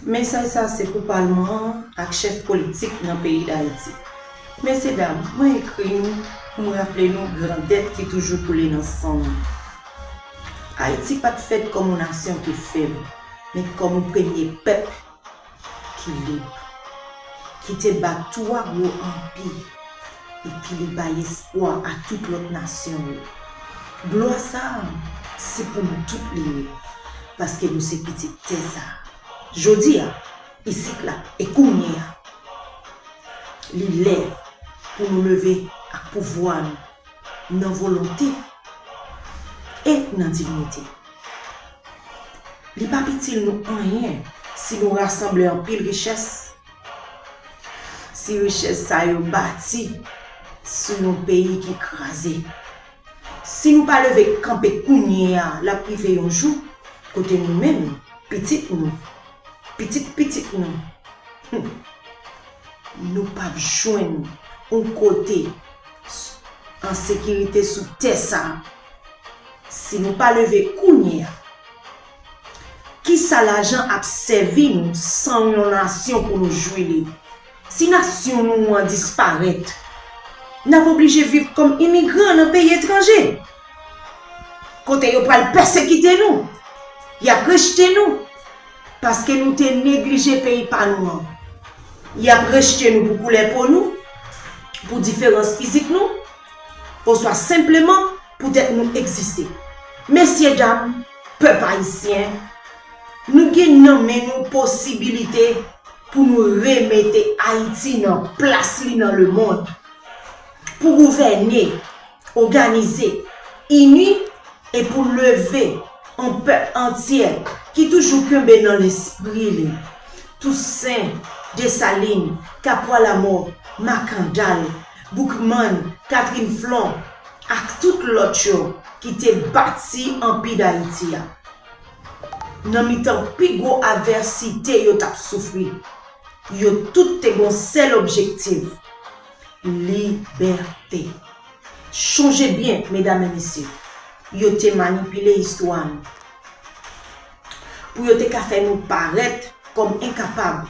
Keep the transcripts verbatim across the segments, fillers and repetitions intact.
Mesaj sa se pou palman an ak chèf politik nan peyi Dayiti. Mesye dam, mwen ekri nou pou m raple nou grandèt ki toujou koule nan san nou. Ayiti pa t fèt kòm yon nasyon ki fèb, men kòm yon premye pèp ki lib, ki te bat twa gwo anpi, epi li bay espwa a tout lòt nasyon yo. Glwa sa a, se pou nou tout li ye, paske nou se pitit tè sa a. Jodi a, isit la, e kounye a, li lè pou nou leve ak pouvwa nou nan volonte e nan diyite. Li p ap itil nou anyen si nou rasanble anpil richès, si richès sa yo bati sou yon peyi ki kraze. Si nou pa leve kanpe kounye a, l ap rive yon jou kote nou menm, pitit nou, pitit pitit nou, hmm, nou p ap jwenn yon kote an sekirite sou tè sa a si nou pa leve kounye a. Kisa lajan ap sèvi nou san yon nasyon pou nou jwi li? Si nasyon nou an disparèt, n ap oblije viv kòm imigran nan peyi etranje, kote yo pral pèsekite nou, y ap rejte nou, paske nou te neglije peyi pa nou an. Y ap rejte nou pou koulè po nou, pou diferans fizik nou, oswa senpleman poutèt nou egziste. Mesye dam, pèp ayisyen, nou gen nan men nou posibilite pou nou remete Ayiti nan plas li nan lemonn, pou gouvène, òganize, ini e pou leve yon pèp antyè ki toujou kenbe nan lespri li Tousen, Desalin, Kapwa Lamò, Makandal, Boukman, Katrin Flon, ak tout lòt yo ki te bati Anpi Dayiti a. Nan mitan pi gwo advèsite yo t ap soufri, yo tout te gen yon sèl objektif, libète. Chonje byen, medam e mesye, yo te manipile istwa nou. Pou yo te ka fè nou parèt kòm enkapab,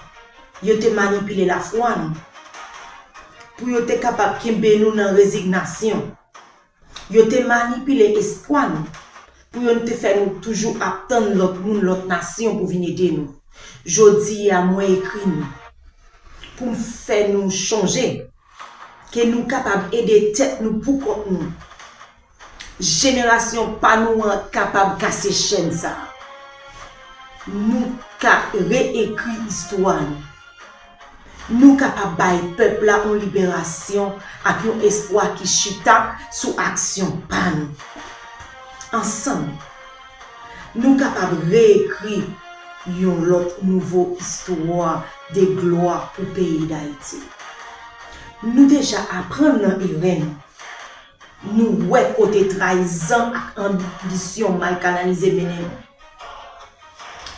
yo te manipile lafwa nou. Pou yo te kapab kenbe nou nan rezignasyon, yo te manipile espwa nou. Pou yo te fè nou toujou ap tann lòt moun, lòt nasyon pou vin ede nou. Jodi a, mwen ekri nou pou m fè nou chonje ke nou kapab ede tèt nou poukont nou. Jenerasyon pa nou an kapab kase chèn sa a. Nou ka reyekri istwa nou. Nou kapab bay pèp la yon liberasyon ak yon espwa ki chita sou aksyon pa nou. Ansanm, nou kapab reyekri yon lòt nouvo istwa de glwa pou peyi Dayiti. Nou deja aprann nan erè nou. Nou wè kote trayizan ak anbisyon mal kanalize mennen nou.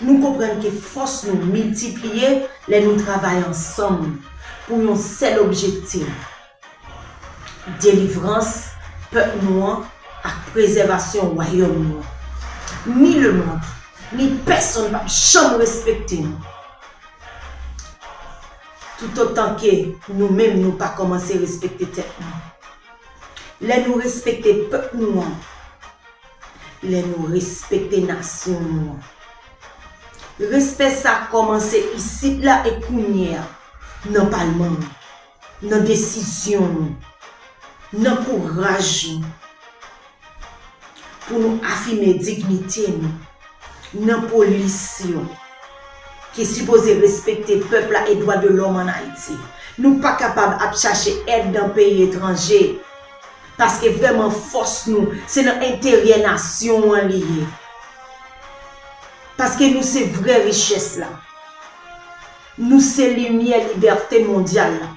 Nou konprann ke fòs nou miltipliye lè nou travay ansanm pou yon sèl objektif, delivrans pèp nou an ak prezèvasyon wayòm nou an. Ni lemonn, ni pèsonn p ap janm respekte nou. Toutotan ke nou menm nou pa kòmanse respekte tèt nou. Lè nou respekte pèp nou an, lè nou respekte nasyon nou an. Respè sa kòmanse isit la e kounye a, nan palman an, nan desizyon nou, nan kouraj nou, pou nou afime dignite nou, nan polis yo, ki sipoze respekte pèp la e dwa de lòm ann Ayiti. Nou pa kapab ap chache èd nan peyi etranje, paske vrèman fòs nou, se nan enteryè nasyon an li ye. Paske nou se vrè richès la. Nou se limyè libète mondyal la.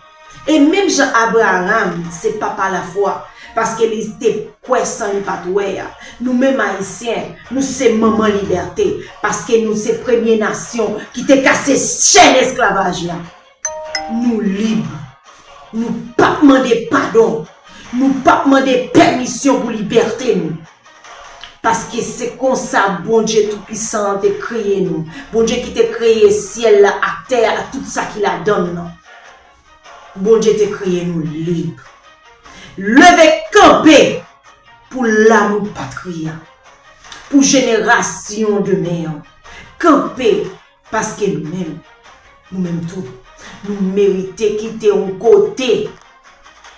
E menm jan Abraram se papa lafwa, paske li te kwè san li pa t wè a, nou menm Ayisyen, nou se manman libète, paske nou se premye nasyon ki te kase chèn esklavaj la. Nou lib. Nou p ap mande padon. Nou p ap mande pèmisyon pou libète nou. Paske se konsa Bondye Toupisan an te kreye nou. Bondye ki te kreye syèl la ak tè a, tout sa ki ladan l nan. Bondye te kreye nou lib. Leve kanpe pou lanmou patri a, pou jenerasyon demen an. Kanpe, paske nou menm, nou menm tou, nou merite kite yon kote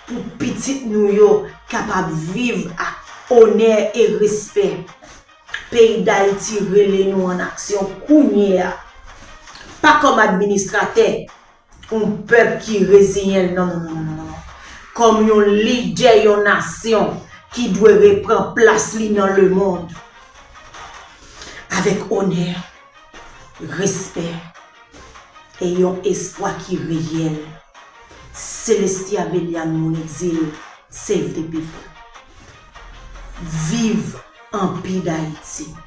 pou pitit nou yo kapab viv ak onè e respè. Peyi Dayiti rele nou an aksyon kounye a. Pa kòm administratè, yon pèp ki reziyen l, non, non, non, non, non, non. Kòm yon lidè yon nasyon ki dwe repran plas li nan lemonn. Avèk onè, respè, e yon espwa ki reyèl. Celestia Veliane, Mon Exil, Save the People. Viv Anpi Dayiti.